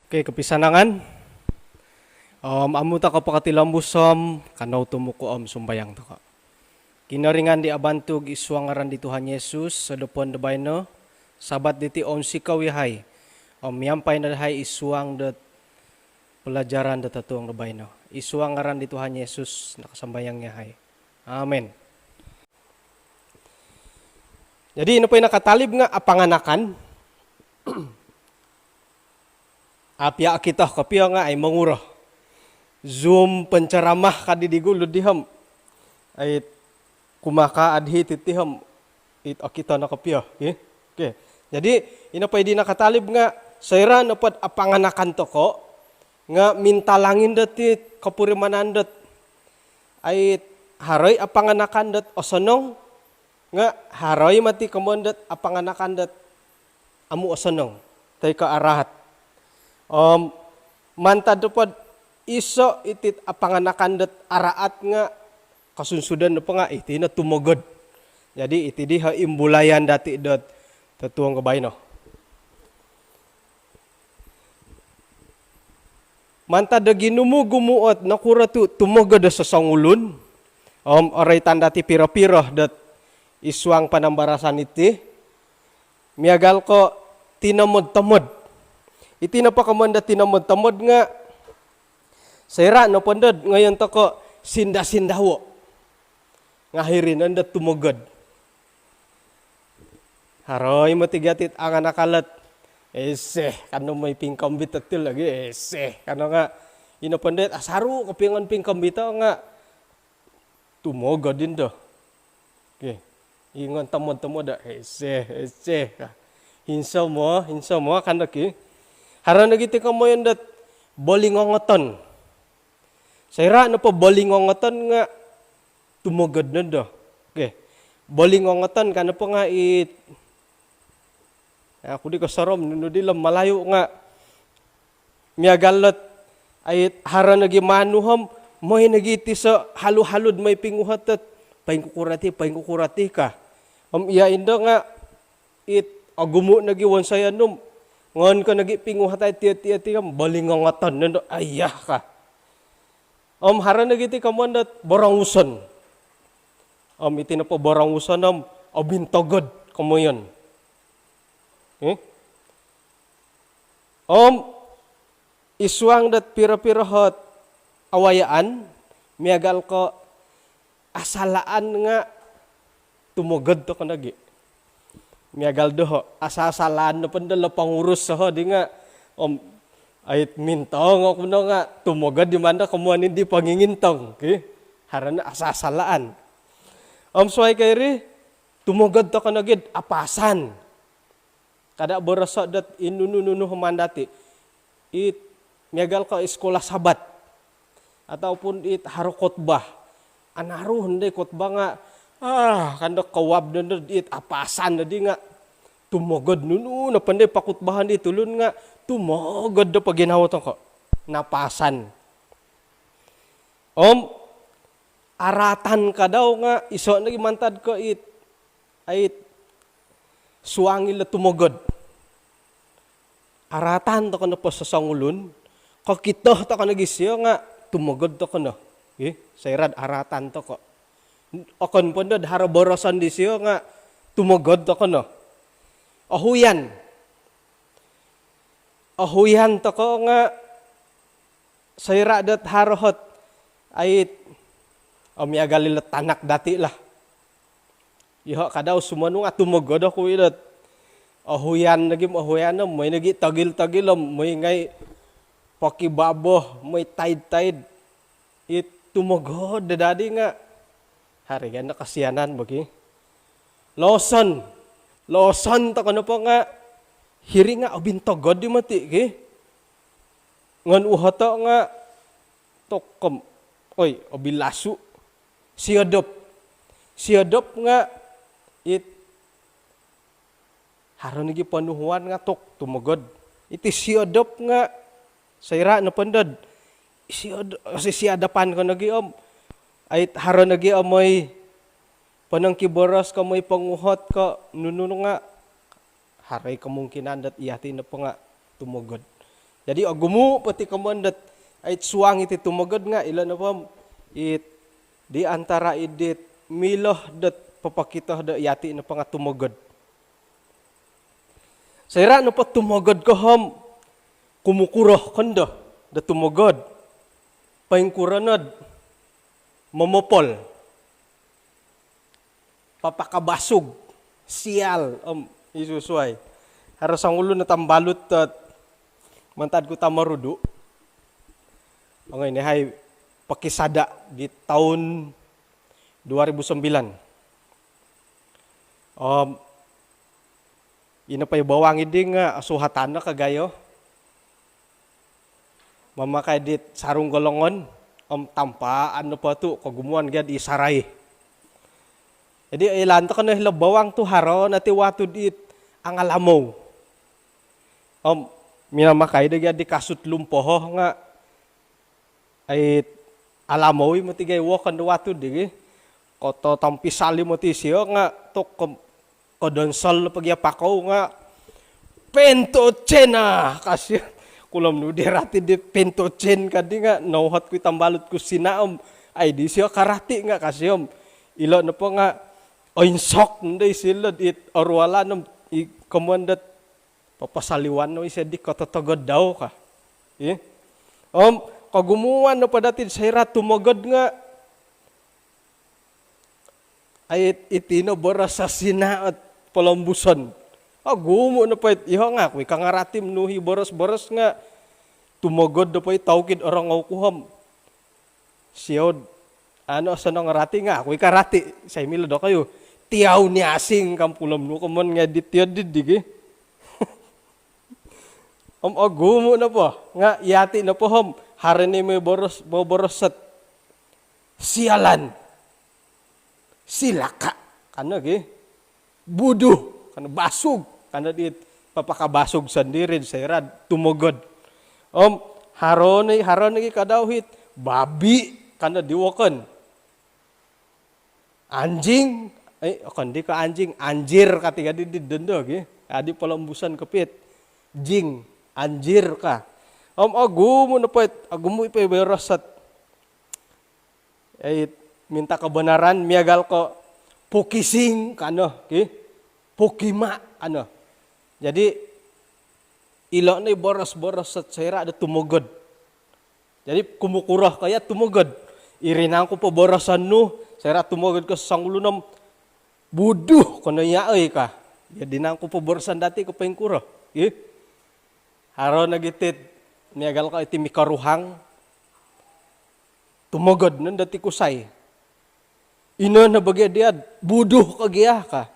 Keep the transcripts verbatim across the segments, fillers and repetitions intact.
Okey, kopisanangan. Om amu toko' pokotilombus om kanou tumuku' om sumbayang toko'. Kinoringan di abantug id suang ngaran di Tuhan Yesus, sodopon do baino, Sabat diti ounsikou iyahai om miampai no dahai id suang dot pelajaran dot totuong do baino. Id suang ngaran di Tuhan Yesus nakasambayang iyahai. Amin. Jadi ino po i nakatalib nga' apanganakan. Apia okito kopio nga' ai monguro. Zoom penceramah kadi di gulu di om. Ai kumaka adhi titi om. It okito no kopio. Okey. Okey. Jadi ino po i di nakatalib nga' soira' nopod apanganakan toko' nga' mintalang indo ti kopurimanan dot ai haro i apanganakan dot osonong, nga' haro i moti komoyon dot apanganakan dot amu' osonong toi ko' araat. Om mantad nopod iso' iti't apanganakan dot araat nga' kosunsudon nopo nga' iti no tumogod. Jadi iti di ho imbulayan dati' dot totuong ko baino. Mantad do ginumu-gumu ot nokuro tu' tumogod do sosongulun om oroitan dati' piro-piro dot id suang panambarasan iti, miagal ko' tinomod-tomod. Iti nopo komoyon do tinomod-tomod nga' soira' nopo ndod ngoyon toko' sinda-sindawo' nga' hiri nondo tumogod. Haro i moti gati't angan akalot. Eseh, kano moi pingkombit otil lagi, eseh. Kano nga' ino po ndod asaru' kopio ngon pingkombito nga' tumogod indo. Okey. Ingon tomod-tomod do, eseh, eseh. Hinso mo, hinso mo, kando ki. Haro nogi ti komoyon dot bolingongoton. Soira' nopo bolingongoton nga' tumogod nondo. Okey. Bolingongoton ka nopo nga' it, aku di kosorom nunu di lom Malayu nga' miagal dot ai haro nogi manu om moi nogi tiso halu-halud moi pinguhot dot poingkukuro ti, poingkukuro ti ka. Om iya indo nga' it ogumu' nogi wonsoyon nu om ngon ko nogi pinguhotai tiyo-tiyo ti om bolingongoton nondo, aiya ka. Om haro nogi ti komoyon dot boronguson. Om iti nopo boronguson om obintogod komoyon. Eh? Om id suang dot piro-piro hot awayaan miagal ko' asalaan nga' tumogod toko' nogi. Miagal doho', asa-asalaan nopo ndo lo pongurus soho di nga', om ait mintong oku no nga' tumogod di mando komoyon di pongingintong, ki. Haro no asa-asalaan. Om suai ko iri, tumogod toko' nogi'd apasan. Kada' boroso' dot i nunu-nunu maan dati'. It miagal ko' i sekolah Sabat. Ataupun it haro khotbah. Anaru ndo i khotbah nga', ah, kando kawab ndo ndo it apasan ndo di nga'. Tumogod nunu nopo ndo i pakutbahon di tulun nga'. Tumogod do poginawo toko'. Napasan. Om, araatan kadau nga' iso' nogi mantad ko' it ait suang ilo tumogod. Araatan toko' nopo sosongulun, kokito toko' nogi sio nga' tumogod toko' no. Ih, soira'd araatan toko'. Okon po ndod haro boroson di sio nga' tumogod toko' no. Ohuyan. Ohuyan toko' nga' soira' dot haro hot ait, om miagal ilo tanak dati' lah. Iyoho' kadau sumonu nga' tumogod oku i dot. Ohuyan nogi, ohuyan no, moi nogi togil-togil om, moi ngai' pokibabo, moi taid-taid. It tumogod do dadi nga' haro i' ganda kasianan bo ki. Loson. Loson toko' nopo nga' hiri nga' obintogod i moti' ki. Ngon uhoto' nga' tokom. Oi, obilasu'. Siodop. Siodop nga' it haro nogi ponuhuan nga' tok tumogod. Iti siodop nga' soira' nopo ndod. Siod-, sisiadapan ko nogi om. Ait haro nogi om moi ponongkiboros ko moi ponguhot ko nunu nga' haro i' kemungkinan dot iyati' nopo nga' tumogod. Jadi ogumu' po ti komoyon dot ait suang iti tumogod nga' ilo nopo it di antara idit milo dot popokito do iyati' nopo nga' tumogod. Soira' nopo tumogod ko om kumukuro kondo do tumogod, poingkuro nod momopol, papakabasug, sial om i susuai. Haro songulun o tambalut dot mantad ku Tamarudu. Ongoi ni hai pokisada' di toun dua ribu sembilan. Om ino po i bawang iddi nga' osuhatan no kagayo mamakai dit sarung golongon om tampaan nopo tu' kogumuan gia'd i sarai. Jadi ilaan toko no hilo bawang tu' haro no ti watu dit angalamou. Om minamakai do gia'd di kasut lumpoho nga' ai alamou i moti gai wokon do watu di gi. Koto tampisal i moti sio nga' tok ko- kodonsol po gia pakou nga' pentocen a kasi. Kulom nu di rati di pentocen kadi nga' nouhot ku i tambalut ku sina om ai di sio karati nga' kasi om ilo nopo nga' oinsok ndo i silo dit orualan om i komoyon dot papasaliwan no i sio di kototogod dau ka. Ih. Om kogumuan nopo dati soira' tumogod nga' ai iti no boros sasina' ot polombuson. Ogumu' nopo it iho nga' aku i kangarati monuhi boros-boros nga' tumogod nopo i taukid orongou ku om siod ano osonong rati nga' aku i karati. Sai milo dokoyu tiau ni asing kam kulom nu komon ngai di tiod di digi. Om ogumu' nopo nga' iyati' nopo om haro ni moboros, moboros ot sialan, silaka' kano gi, buduh kano, basug kano di papakabasug sondiri soira' tumogod. Om haro ni, haro ni gi kadau hit babi kano di wokon. Anjing, eh, okon di ko anjing, anjir kati kadi di dondo gi. Adi polombuson kopit. Jing, anjir ka. Om ogumu' nopo it, ogumu' i po i boros ot ai minta kebenaran miagal ko pukising kano ki, pukima' kano. Jadi ilo no i boros-boros ot soira' do tumogod. Jadi kumukuro ko iya tumogod. Iri nangku poboroson nu soira' tumogod ko songulun om buduh kono iya oi ka. Jadi nangku poboroson dati ko poingkuro. Ih. Haro nogi tit miagal ko iti mikoruhang. Tumogod nondo ti kusai. Ino no bo gia diya' buduh ko gia ka.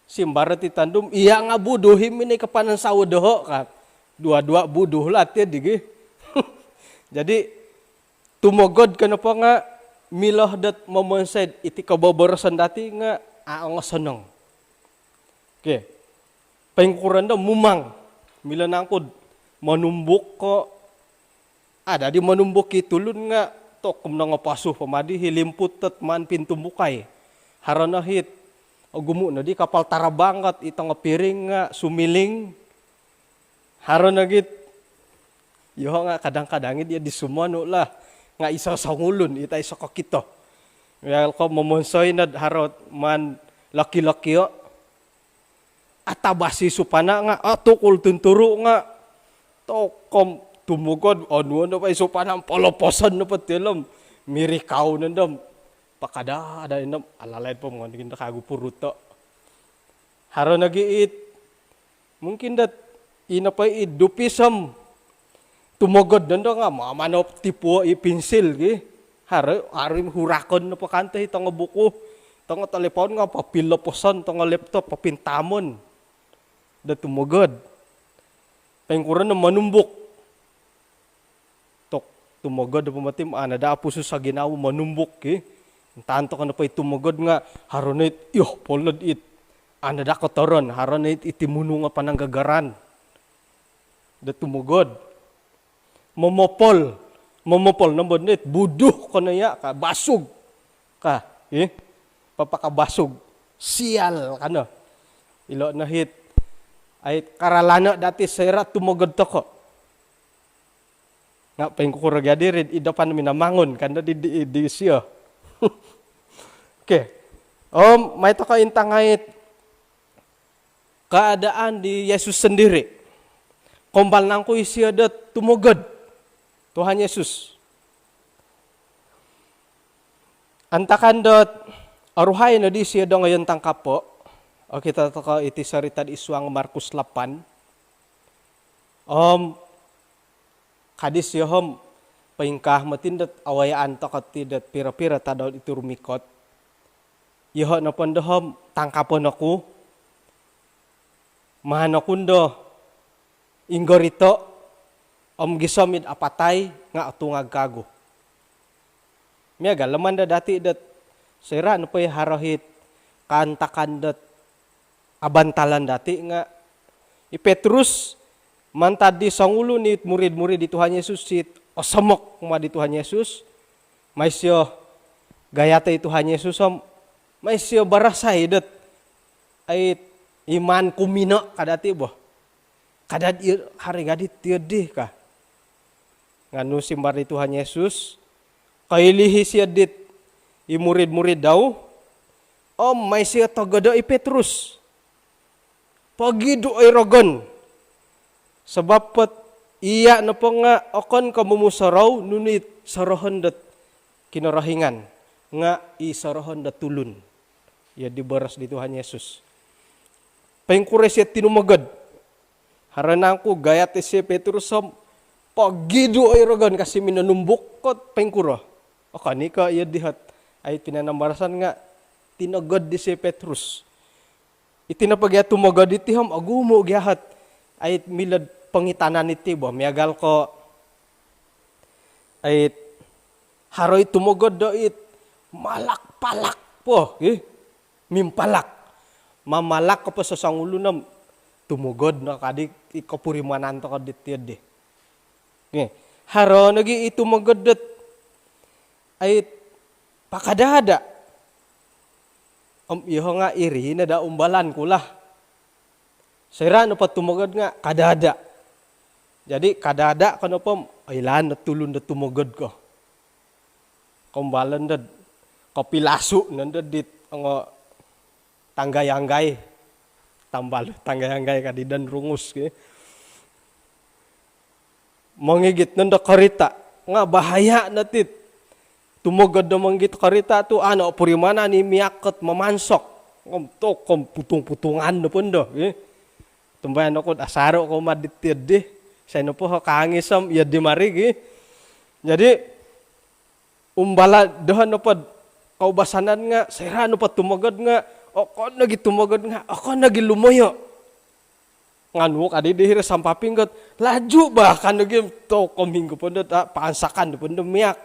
Simbar ti tandum, iya nga' buduh i minoi kapanan sawo doho' ka. Dua-dua buduh lah ti digi. Jadi tumogod ko nopo nga' milo dot momonsoi iti koboboroson dati nga' a' ongosonong. Okey. Poingkuro ndo mumang. Milo nangku'd monumbuk ko, ada di monumbuk i tulun nga' tokom nongoposu po madi hilimput dot maan pintumbukai. Haro no hit ogumu' no di kapal tarabang kat i tongopiring nga' sumiling. Haro no git iyoho' nga' kadang-kadang i diya' di sumonu lah nga' iso songulun i tai iso kokito. Miagal ko momonsoi nod haro maan loki-lokio'. Atabasi supana' nga' atukul tunturu' nga' tokom tumogod onuon nopo i supana' poloposon nopo ti lom mirikau nondo. Pakada-ada indo alalai po mongondikin do kagu puruto'. Haro nogi it mungkin dot ino po i dupis om tumogod nondo nga' mamanop tipuo i pinsil gi. Haro, haro i hurakon nopo kanto i tongo buku, tongo talipon nga' papiloposon, tongo laptop papintamon. Do tumogod. Poingkuro no monumbuk. Tok tumogod po moti, ana' daa pusus o ginawo monumbuk ki. Intaan toko nopo i tumogod nga' haro no it, iyo, polod it. Ana' daa kotoron, haro no it, iti munu nga' pananggagaran. Do tumogod. Momopol. Momopol nombo no it, buduh kono iya' ka, basug. Ka, ih, papakabasug. Sial kano. Ilo no hit. Ai karalano dati soira' tumogod toko. Nga' poingkuro gia diri id dapan Minamangun kan di, di, disio. Okey. Om mai toko' intangai it keadaan di Yesus sendiri. Koumbal nangku isio dot tumogod Tuhan Yesus? Antakan dot oruhai nodi isio dongoyon tangkapo'. Okito toko' iti sorita' id suang Markus lapan. Om kadi isio om, poingkaa moti dot awayaan toko' ti dot piro-piro tadau iti rumikot. Iyoho' nopo ndo om tangkapon oku, maan oku ndo inggorito' om gisom id apatai nga' otungag kagu. Miagal do maan do dati' dot soira' nopo i haro it kaantakan dot abantalan dati' nga' i Petrus mantad di songulun it murid-murid di Tuhan Yesus it osomok kumaa di Tuhan Yesus, mai isio gayato' i Tuhan Yesus om mai isio barasai dot, ai, iman kumino' ka dati' bo. Kada di haro i gadi tiyo di ka. Nga' nu simbar di Tuhan Yesus, koilihi isio dit i murid-murid dau om mai isio togodo' i Petrus. Pogidu' oi rogon. Sabap dot iya' nopo nga' okon ko' momusorou nunu it sorohon dot Kinorohingan, nga' i sorohon dot tulun. Iyo di boros di Tuhan Yesus. Poingkuro isio tinumogod? Haro nangku gayat isio Petrus om pogidu' oi rogon kasi minonumbuk ko' poingkuro? Okon i ko' iyo di ot ai pinanambarasan nga' tinogod isio Petrus. Iti nopo gia tumogod iti om ogumu' gia ot ai milo'd pongitanan iti bo. Miagal ko' ai haro i tumogod do it malak-palak po, ih, mimpalak. Mamalak ko po sosongulun om tumogod no kadi i kopurimanan toko' dit iyo di. Ih, haro nogi i tumogod dot ai pakada-ada. Om iyoho' nga' iri no da umbalan ku lah. Soira' nopo tumogod nga' kada-ada. Jadi kada-ada ko nopo om oilaan no tulun do tumogod ko. Koumbalan dot kopilasu' nondo dit ongo tanggai-anggai. Tambal tanggai-anggai kadi dan rungus ki. Mongigit nondo korita' nga' bahaya' no tit tumogod do mongigit korita' tu' ano' purimanan i miak ot mamansok. Om tok om putung-putungan nopo ndo, eh. Tumbayaan oku do asaru' ko mad dit iyo di. Isai nopo o kaangis om iyo di mari gi. Jadi umbala' doho' nopo do koubasanan nga' soira' nopo tumogod nga' okon nogi tumogod nga' okon nogi lumoyo'. Nga' nu kadi di hiri sampaping ot laju bah kan nogi tok om hinggo po ndo ta paansakan do po ndo miak.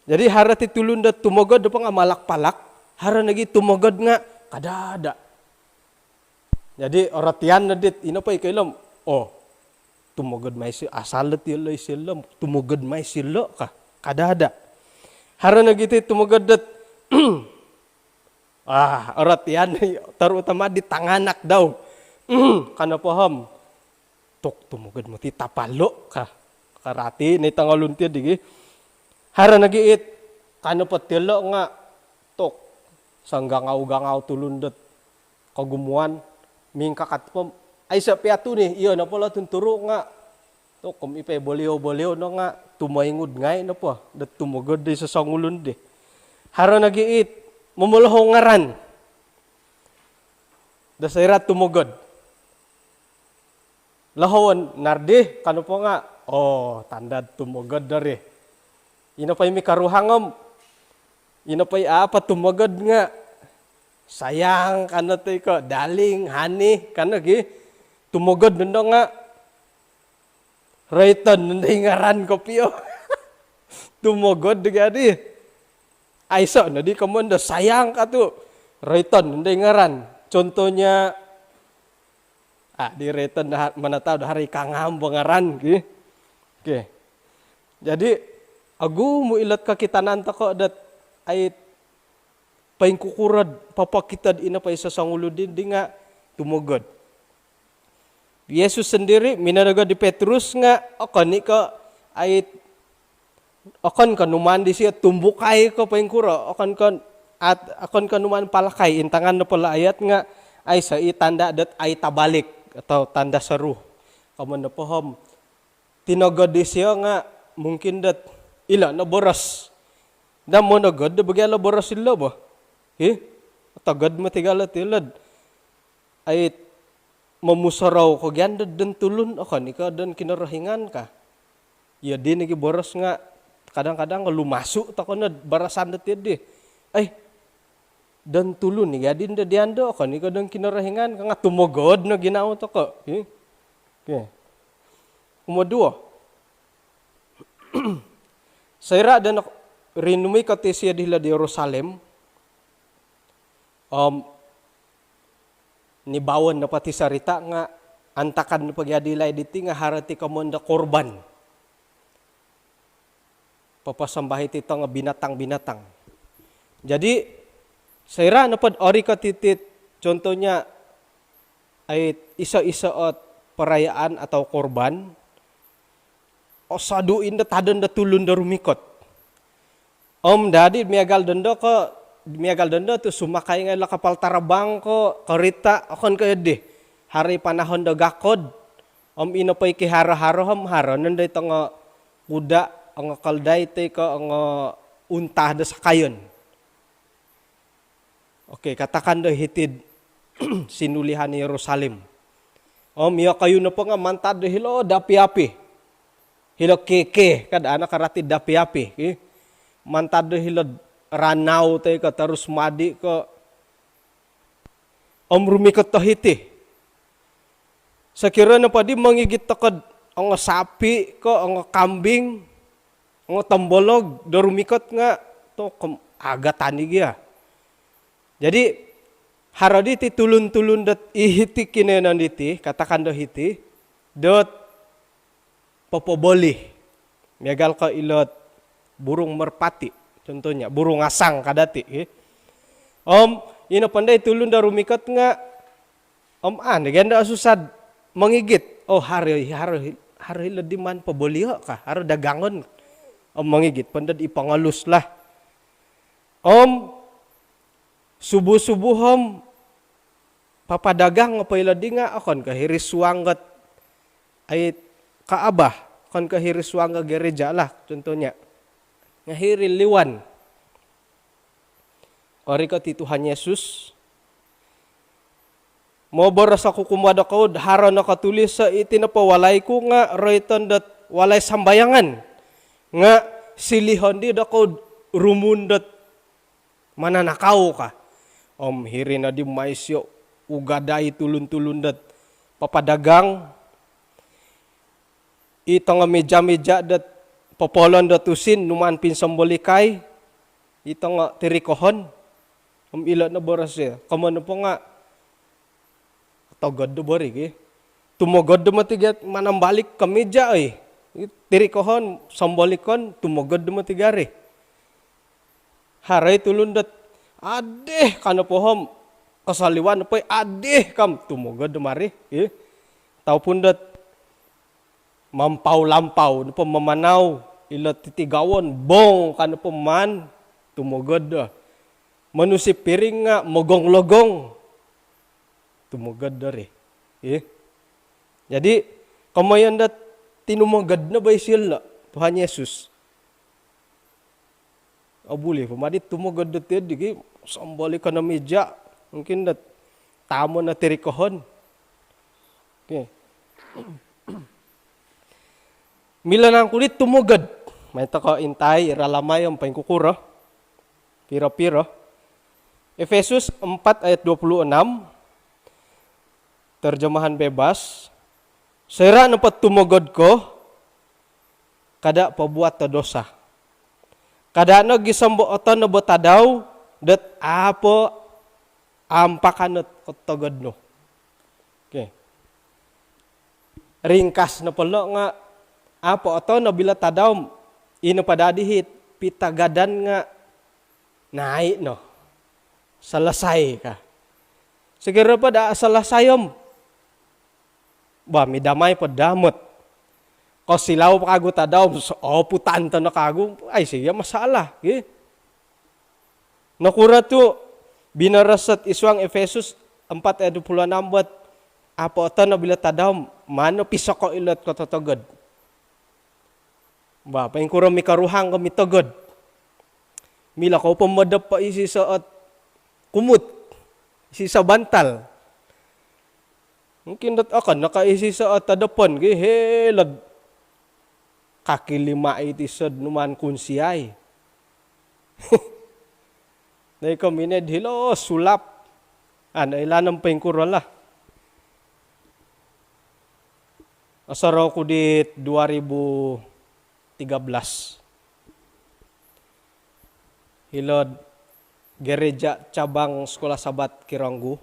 Jadi haro ti tulun do tumogod do po nga' malak-palak, haro nogi tumogod nga' kada-ada. Jadi orotian no dit ino po i koilo om, oh, tumogod mai isio, asal dot iyolo' isio om tumogod mai isio ka, kada-ada. Haro nogi ti tumogod dot, ah, orotian, terutama di tanganak dau. Ka nopo om, tok tumogod moti tapalo' ka. Karati ni tongolun ti di gi. Haro nogi it, ka nopo ti ilo' nga' tok songgangau-gangau tulun dot kogumuan mingkakat po om aiso' piatu ni, iyo nopo lo tunturu' nga' tok om ipo i bolio-bolio no nga' tumoingud ngai' nopo dot tumogod di sosongulun di. Haro nogi it momolohou ngaran do soira' tumogod. Lohowon Nardi, ka nopo nga', oh, tanda' tumogod do ri. Ino po i mikaruhang om, ino po i apa tumogod nga', sayang ka no toi ko' darling, honey ka no gi. Tumogod nondo nga' roiton nondo i ngaran kopio. Tumogod do gi adi. Aiso' nodi komoyon do sayang ka tu', roiton nondo i ngaran. Contohnya, ah, di roiton do ha-, mana tau do haro i kangam bo ngaran gi. Okey. Jadi ogumu' ilot kokitanan toko' dot ai poingkukuro do popokito do ino po i sosongulun di nga' tumogod. Yesus sendiri minonogod di Petrus nga' okon i ko' ai okon ko numaan disio tumbukai ko poingkuro, okon ko at, okon ko numaan palakai, intangan nopo lo ayat nga aiso i tanda dot ai tabalik atau tanda seru. Komoyon nopo om tinogod disio nga mungkin dot ilo no boros. Daa monogod do bagi ilo boros ilo bo. Hi? Togod moti gia lo tilod. Ai momusorou ko gia do don tulun, okon i ko don Kinorohingan ka. Iyo di nogi boros nga kadang-kadang lumasu toko no barasan dot iyo di. Ai, don tulun i gia di do diando, okon i ko don Kinorohingan ka, nga tumogod no ginawo toko. Hi? Okey. Kumoduo. Soira do no rinumikot isio di hilo'd Yerusalem, om nibawon nopo ti sarita nga antakan nopo gia di laid diti nga haro ti komoyon do korban. Poposombah iti tongo binatang-binatang. Jadi, soira nopo do orikot iti, contohnya, ai iso-iso ot perayaan atau korban, osodu indo tadon do tulun do rumikot. Om dadi miagal dondo ko, miagal dondo tu sumakai ngai lo kapal tarabang ko, korita, okon ko iyo di. Haro i panahon do gakod. Om ino po i kiharo-haro om haro nondo i tongo kuda, ongo keldai toi ko ongo unta do sakayon. Okey, katakan do hiti'd sinulihan Yerusalem. Om iyokoyu nopo nga mantad do hilo'd api-api. Hilo K K, kada anak karati do api-api. Mantad do hilo'd ranau toi ko terus madi ko. Om rumikot do hiti. Sokiro nopo di mongigit toko do ongo sapi ko, ongo kambing, ongo tombolog do rumikot nga tu kom-, agat ani gia. Jadi, haro di ti tulun-tulun dot i hiti kinoyonon diti, katakan do hiti, dot popoboli. Miagal ko ilo burung merpati, contohnya, burung asang ka dati, eh. Om, ino po ndo i tulun do rumikot nga, om, ah, nogi ndo osusah do mongigit. Oh, haro, haro, haro hilo di maan pobolio ka, haro dagangon. Om, mongigit po ndo i pongolus lah. Om, subuh-subuh om papadagang nopo ilo di nga okon ko hiri suang dot ai Kaabah, okon ko hiri suang do gereja lah, contohnya. Nga hiri liwan. Orikot i Tuhan Yesus, moboros oku kumaa dokoyu do haro nokotulis, iti nopo walai ku nga roiton dot walai sambayangan. Nga silihon di dokoyu do rumun dot mananakau ka. Om hiri no di mai sio ugadai tulun-tulun dot papadagang. I tongo mija-mija dot popolon do tusin, numaan pinsombolikai, i tongo tirikohon. Om ilo no boros ya. Komoyon nopo nga togod do bo ri ki. Tumogod do moti gia manambalik ko mija, oi. Tirikohon, sombolikon, tumogod do moti gia ri. Haro i tulun dot, adih, kano po om kosoliwan nopo i, adih, kam, tumogod do mari, eh. Ataupun dot mampau-lampau nopo mamanau ilo titigawon, bong, kano po maan, tumogod do. Monusi piring nga mogong-logong, tumogod do ri. Eh. Jadi, komoyon dot tinumogod no bo isio lo Tuhan Yesus. Obuli po madi tumogod dot iyo di ki, sombolikon o mija, mungkin dot tamu no tirikohon. Okey. Milo nangku di tumogod? Mai toko intai ira lamai om poingkukuro, piro-piro. Efesus empat ayat dua puluh enam, terjemahan bebas. Soira nopo tumogod ko, kada pobuat do dosa. Kada no gisom do otonob o tadau dot a po ampakan ot kotogod nu. Okey. Ringkas nopo lo nga a po otonob ilo tadau, ino po dadi it pitagadan nga nai no. Selesai ka. Sokiro po daa selesai om, bah, midamai po daa moti. Kosilau po kagu tadau, so-, oputan to no kagu, aiso gia masalah, gi. Nokuro tu' binoros ot isuang Efesus empat ayat dua puluh enam bo ot, apo oto no bila tadau, maan no pisoko' ilo ot kototogod. Ba, poingkuro mikoruhang ko mitogod? Milo kou po modop po isiso ot kumut, isiso bantal. Mungkin dot okon no ko isiso ot todopon gi, hilo ot kaki lima it iso do numaan kunsiai. Nai ko mined hilo sulap. Ano ilaan om poingkuro lah. Osorou ku dit dua ribu tiga belas. Hilo'd gereja cabang Sekolah Sabat Kironggu,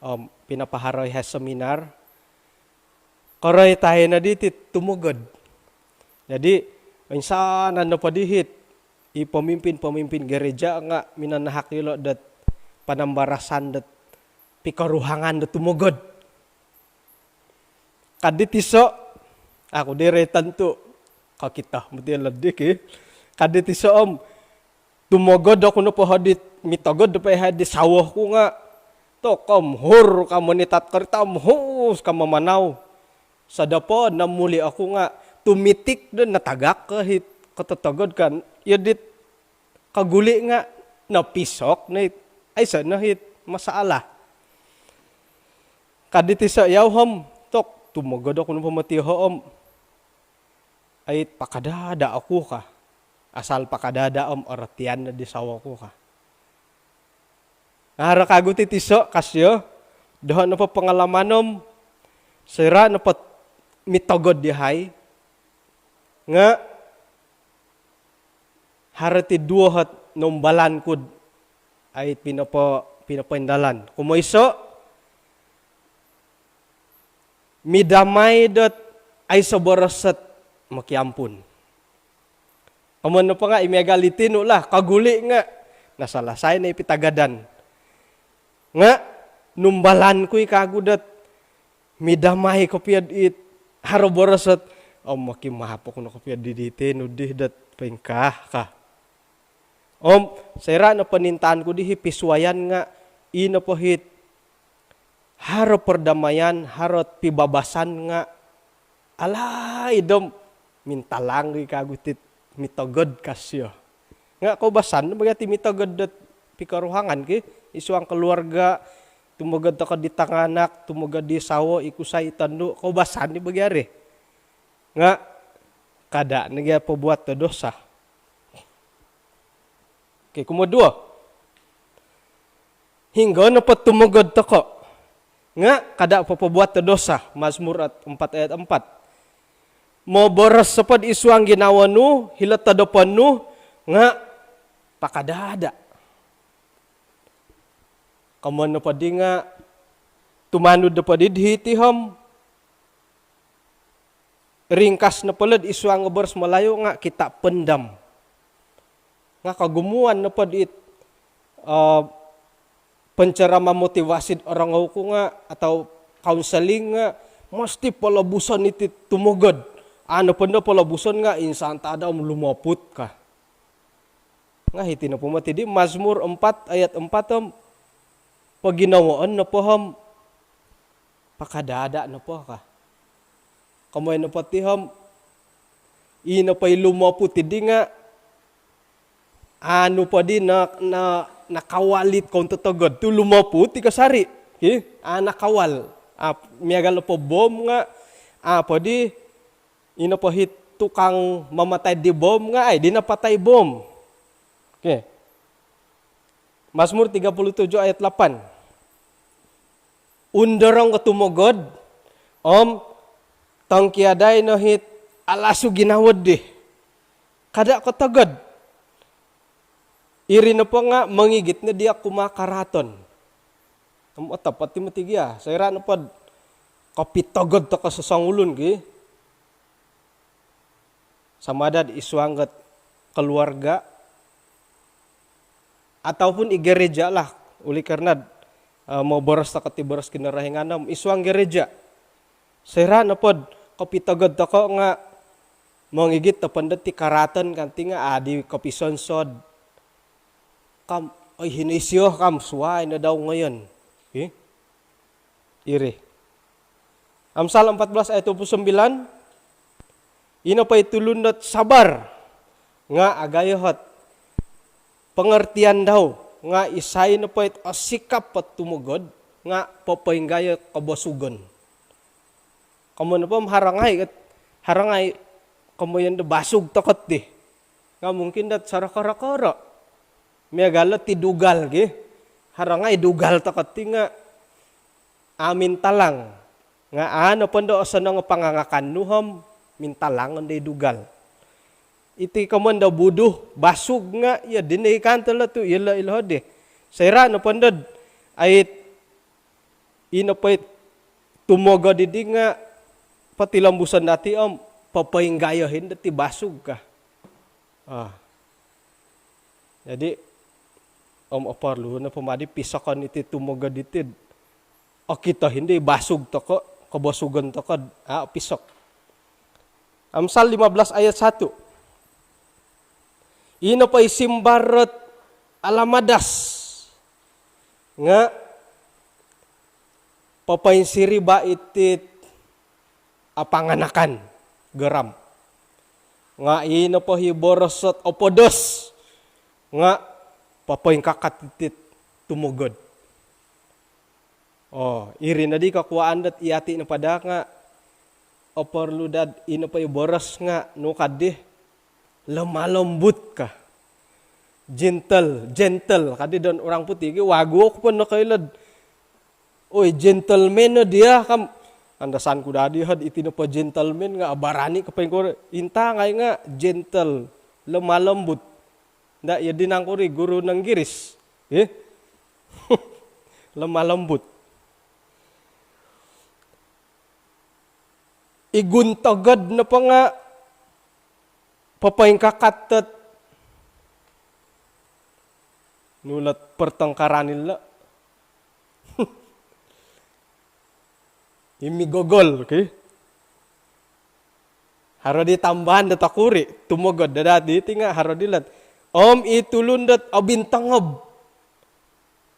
om pinapaharo yahai seminar. Koroitai no diti tumogod. Jadi, insanan nopo dihit, i pemimpin-pemimpin gereja nga minanahak ilo dot panambarasan dot pikoruhangan dot tumogod. Ka dit iso, aku di ri tantu kokito moti ilo di ki. Ka dit iso om, tumogod oku nopo hodi, mitogod nopo yahai di sawo ku nga, tokom hur ka monitat korita om hus ka mamanau. Sodopon no muli oku nga tumitik do natagak ko hit kototogod kan. Iyo dit koguli nga nopisok no it, aiso no hit masalah. Ka dit iso yau om, tok, tumogod oku nopo moti ho om, ai pakadaada oku ka. Asal pakadaada om orotian no di sawo ku ka. Haro kagu ti tiso, ka sio, doho nopo pengalaman om, soira nopo mitogod yahai, nga haro ti duo ot noumbalan kud ai pinopo-, pinopoindalan. Kumoiso, midamai dot aiso boros ot mokiampun. Komoyon nopo nga i miagal iti nu lah, koguli nga nasalasai no i pitagadan. Nga numbalan ku i kagu dot midamai kopio dit haro boros ot, om mokimaap oku no kopio di diti nu dih dot poingkaa ka. Om soira nopo nintaan ku dii pisuayan nga i nopo hit haro perdamaian, haro pibabasan nga alaid om mintalang i kagu tit mitogod, ka sio. Nga koubasan no bo gia ti mitogod dot pikoruhangan ki, isuang keluarga, tumogod toko di tanganak, tumogod di sawo, i kusai, i tondu, koubasan no bo gia ri. Nga kada no gia pobuat do dosa. Okey, kumoduo. Hinggo nopo tumogod toko nga kada popobuat do dosa, Mazmur at-, empat ayat empat. Moboros nopo id suang ginawo nu, hilo todopon nu, nga pakadaada. Komoyon nopo di nga tumanud nopo di hiti om, ringkas nopo lo id suang boros Melayu nga kita pendam. Nga kogumuan nopo dit, eh, penceramah motivasi orongou ku nga, atau kaunseling nga, mesti polobuson iti tumogod. Anu po ndo polobuson nga insan tadau om lumoput ka. Nga hiti nopo moti di Mazmur empat ayat empat om, poginawoon nopo om pakadaada nopo ka. Komoyon nopo ti om, i nopo i lumoput di nga, anu po di na, na, nakawal it koun totogod tu lumoput i kasari. Hi? Ah, nakawal. Ah, miagal nopo bom nga, ah, po di, i nopo hit tukang mamatai di bom nga, ai, di napatai bom. Okey. Mazmur tiga puluh tujuh ayat lapan. Undorong ko tumogod, om tongkiadai no hit alasu ginawo di. Kada kotogod. Iri nopo nga mongigit no dia kumaa karaaton. Om otopot i moti gia, soira nopo kopitogod toko sosongulun ki. Sama ada id suang dot keluarga ataupun id gereja lah, oleh kerana, eh, moboros toko ti boros Kinorohingan om id suang gereja. Soira nopo kopitogod toko' nga' mongigit topondot ti karaaton kanti nga' adi kopisonsod. Kam, oi, hino isio kam suai no dau ngoyon. Ih. Iri. Amsal empat belas ayat dua puluh sembilan, ino po i tulun dot sabar nga' agayo hot pengertian dau, nga' isai nopo it osikap ot tumogod nga' popoinggayo kobosugon. Komoyon nopo om haro ngai' kat, haro ngai' komoyon do basug toko' ti. Nga' mungkin dot soro koro-koro. Miagal o ti dugal gi. Haro ngai' dugal toko' ti nga' a' mintalang. Nga' a' nopo ndo osonong o pangangakan nu om mintalang ondo i dugal. Iti komoyon do buduh, basug nga' iyo dino i kanto lo tu' ilo, ilo di. Soira' nopo ndod ait ino po it tumogod didi nga' potilombuson dati om popoinggayo hindo ti basug ka. Ah. Jadi, om oporlu nopo madi pisokon iti tumogod diti. Okito hindo i basug toko', kobosugon toko', a' pisok. Amsal lima belas ayat satu. Ino po i simbar dot alamadas nga' popoinsiriba' iti apanganakan, geram. Nga' ino po i boros dot opodos nga' popoingkakat iti tumogod. Oh, iri nodi kokuaan dot iyati' nopo daa nga' oporlu dad ino po i boros nga' nu kaddi, lemah lembut ka. Gentle, gentle. Kaddi don orang putih gi, wagu oku po nokoilo'd, oi, gentleman no dia kam. Andasan ku dadi hod iti nopo gentleman nga' abarani' ko poingkuro. Intangai nga' gentle, lemah lembut. Nda' iyo di nangkuri guru Nanggiris. Ih. Lemah lembut. I guntogod nopo nga' popoingkakat dot nu lot pertengkaran ilo. I migogol, ki. Haro di tambahan dot okuri', tumogod do dati iti nga' haro di lot. Om i tulun dot obintongob,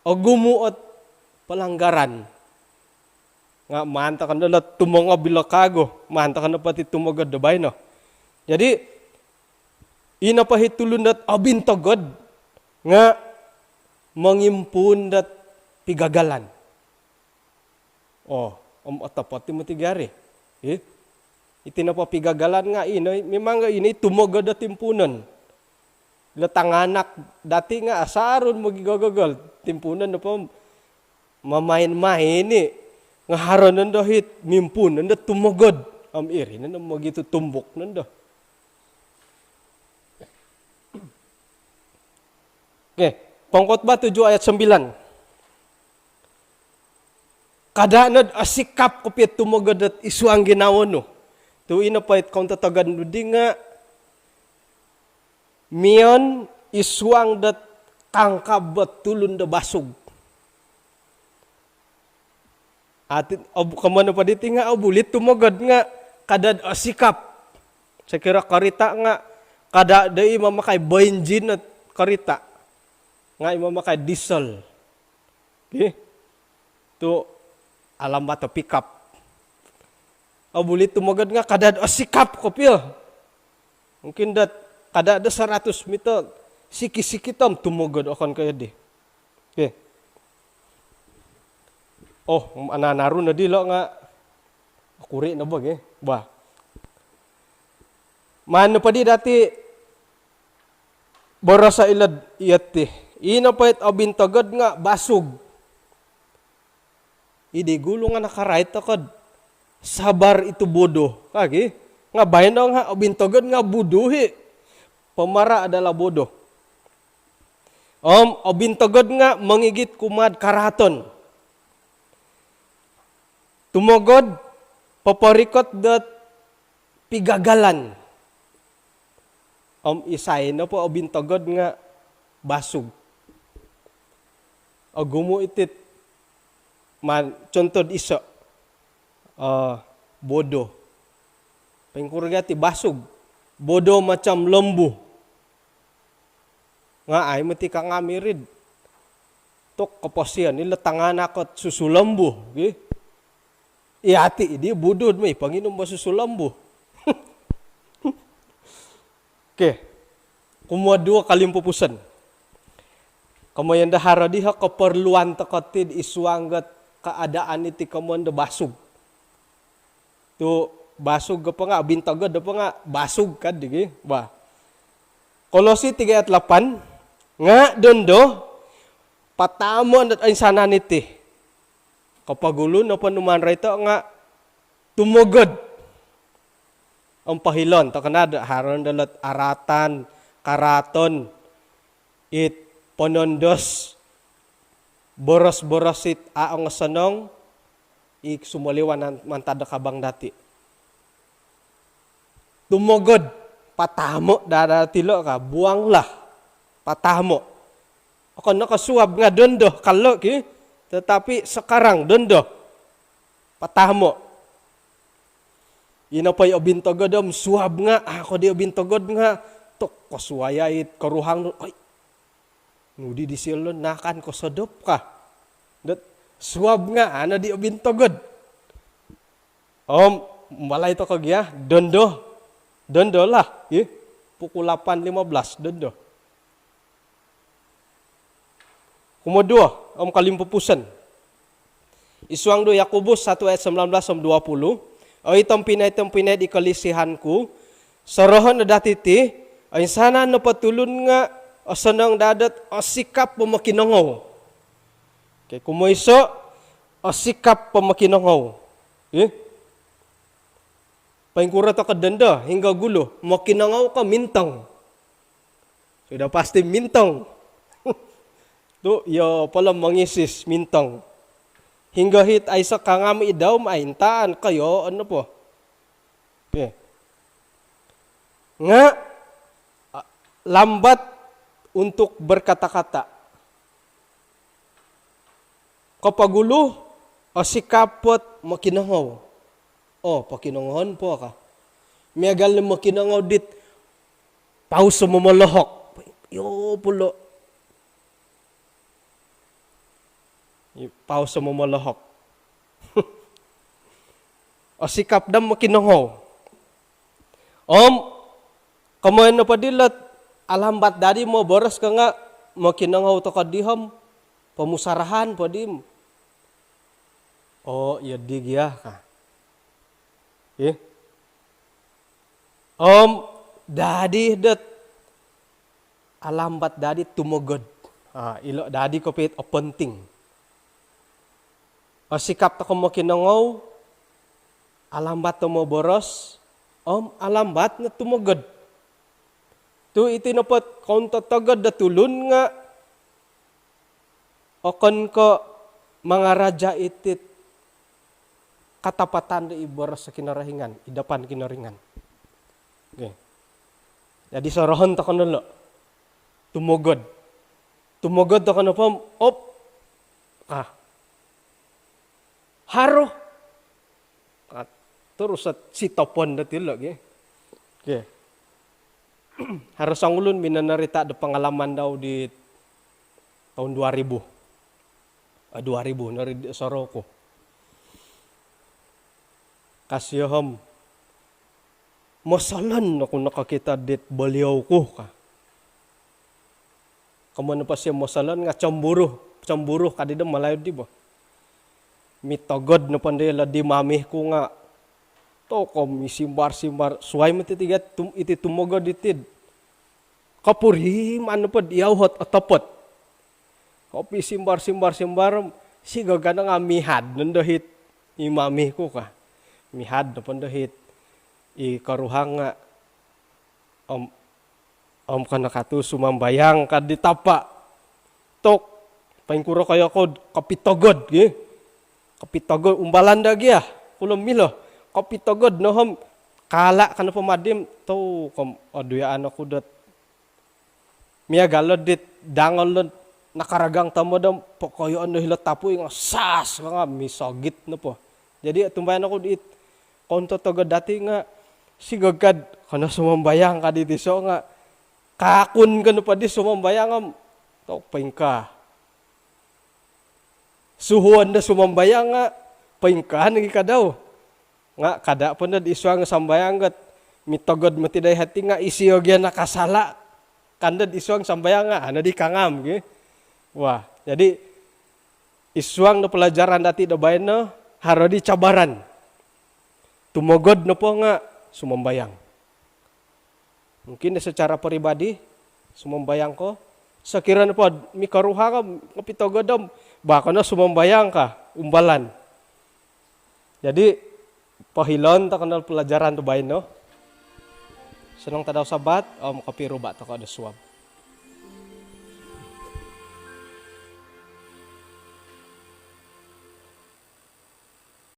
ogumu' ot pelanggaran. Nga' maan toko' ndo lot tumongob ilo kagu, maan toko' ndo poti tumogod do baino. Jadi, ino po i tulun dot obintogod nga' mongimpuun dot pigagalan. Oh, om otopot i moti gari. Ih. Iti nopo pigagalan nga' ino, memang nga' ino i tumogod do timpuunon. Ilo tanganak dati nga' asaru mogigogogol. Timpuunon nopo mamain-main i' nga' haro nondo hit mimpuun nondo tumogod. Om iri nondo mogitutumbuk nondo. Okey, Pengkhotbah tujuh ayat sembilan. Kada' nod osikap kopio tumogod dot id suang ginawo nu. Tu' ino po it koun totogon nu di nga' miyon id suang dot kangkab dot tulun do basug. Ati, ob-, komoyon nopo diti nga' obuli tumogod nga' kada' do osikap. Sokiro korita' nga' kada' do i mamakai bensin ot korita'. Nga' i mamakai diesel. Ki? Tu' alambat o pick up. Obuli tumogod nga' kada' do osikap kopio. Mungkin dot kada' do saratus meter, sikit-sikit om tumogod okon ko' iyo di. Okey. Oh, anaru nodi lo nga' okuri' no bo gi. Bah. Maan nopo di dati boroso' ilo'd iyo ti. Ino po it obintogod nga' basug. Id gulu nga' nakarait toko'd sabar itu bodoh. Ka gi. Nga' baino nga' obintogod nga' bodoh i'. Pemarah adalah bodoh. Om obintogod nga' mongigit kumaa'd karaaton. Tumogod, poporikot dot pigagalan. Om isai nopo obintogod nga' basug. Ogumu' iti't maan, contoh'd iso', eh, bodoh. Poingkuro gia ti basug? Bodo macam lembu. Nga ai moti kangami rid. Tu koposion ilo tanganak ot susu lembu, gi. Iyati di budud moi ponginum bo susu lembu. Okey. Kumoduo kolimpupuson. Komoyon do haro diho keperluan toko tid id suang dot keadaan iti komoyon do basug. Tu basug po nga, bintogod po nga basug ka di gi. Bah. Kolose tiga ayat lapan, nga dondo, pataamo dot oinsanan iti. Kopogulu nopo numan roito nga tumogod. Om pohilon toko no do haro no dilo ot aratan, karaaton, it ponondos, boros-boros it a' ongosonong, i sumoliwan mantad do kabang dati. Tumogod, pataamo daa dati lo ka, buanglah, pataamo. Okon no ko suab nga dondo ka lo ki, tetapi sekarang dondo, pataamo. Ino po i obintogod om suab nga, a' ko di obintogod nga, tu kosuai it koruhang nu, oi, nu di disio lo nakan kosodop ka. Dot suab nga, a' no di obintogod. Om, malai toko gia, dondo. Dondo lah, ih. Pukul lapan lima belas, dondo. Kumoduo, om kolimpupuson. Id suang do Yakobus satu ayat sembilan belas om dua puluh, oi tompinai-tompinai di kolisihan ku, sorohon no dati ti, oinsanan nopo tulun nga osonong daa dot osikap po mokinongou. Okey, kumoiso, osikap po mokinongou. Ih. Poingkuro toko dondo, hinggo gulu, mokinongou ko mintong? Sudah pasti mintong. Tu iyo po lo mongisis mintong. Hinggo hit aiso kangami id dau, om ai intaan koyoon nopo. Okey. Nga, a, lambat untuk berkata-kata. Kopogulu, osikap ot mokinongou. O, pokinongohon po ka. Miagal ni mokinongou dit paus o momolohok. Iyo po lo. I paus o momolohok. Osikap daa mokinongou. Om, komoyon nopo dilo ot alambat dadi moboros ka nga mokinongou toko di om pomusarahan po di. O, iyo di gia ka. Ih. Om, dadi dot alambat dadi tumogod. A, ilo dadi kopio it oponting. Osikap toko mokinongou, alambat do moboros, om alambat no tumogod. Tu iti nopo ot kountotogod do tulun nga okon ko mangaraja iti it katapatan do id boros Kinorohingan, id dapan Kinorohingan. Okey. Jadi sorohon toko no lo. Tumogod. Tumogod toko nopo om, op. Ah. Haro. Ah, terus sitopon dati lo, okey. Okey. Haro songulun minonorita do pengalaman dau di tahun dua ribu. Ah, dua ribu, nori di sorou ku. Ka sio om, mosolon oku nokokito dit beliau ku ka. Komoyon nopo sio mosolon nga cemburu, cemburu ka di do Malayu di bo. Mitogod nopo ndo ilo di mami ku nga, tu ko misimbar-simbar, suai moti tiga tum-, iti tumogod iti. Kopuriman nopo diau ot otopot. Kopisimbar-simbar-simbar, sigagana nga mihad nondo hit i mami ku ka. Mihad nopo ndo hit i koruhang nga, om, om kano katu sumambayang ka di tapa. Tu, poingkuro koyo kou kopitogod, gi. Kopitogod, umbalan daa gia. Kulom milo. Kopitogod no om, kala kano po madim, tu, kom, oduyaan oku dot miagal lo dit dangol lo nakaragang tomod om pokoyoon do hilo tapui nga sas ka nga misogit nopo. Jadi, otumbayaan oku dit kountotogod dati nga Sigog kad, kono sumambayang ka di tiso nga, kakun ko nopo di sumambayang om, tok poingkaa. Suhuon do sumambayang nga, poingkaa nogi kadau. Nga kada po nod isuang sambayang got, mitogod moti dai hati nga isio gia nakasala. Kandod isuang sambayang nga, ano di kangam gi. Wah, jadi isuang do pelajaran dati do baino, haro di cabaran. Tumogod nopo nga sumambayang. Mungkin do secara peribadi, sumambayang ko. Sokiro nopo mikoruhang om, kopitogod om, bah kono sumambayang ka, umbalan. Jadi, pohilon toko no pelajaran do baino. Sonong tadau Sabat, om kopiruba toko do suab.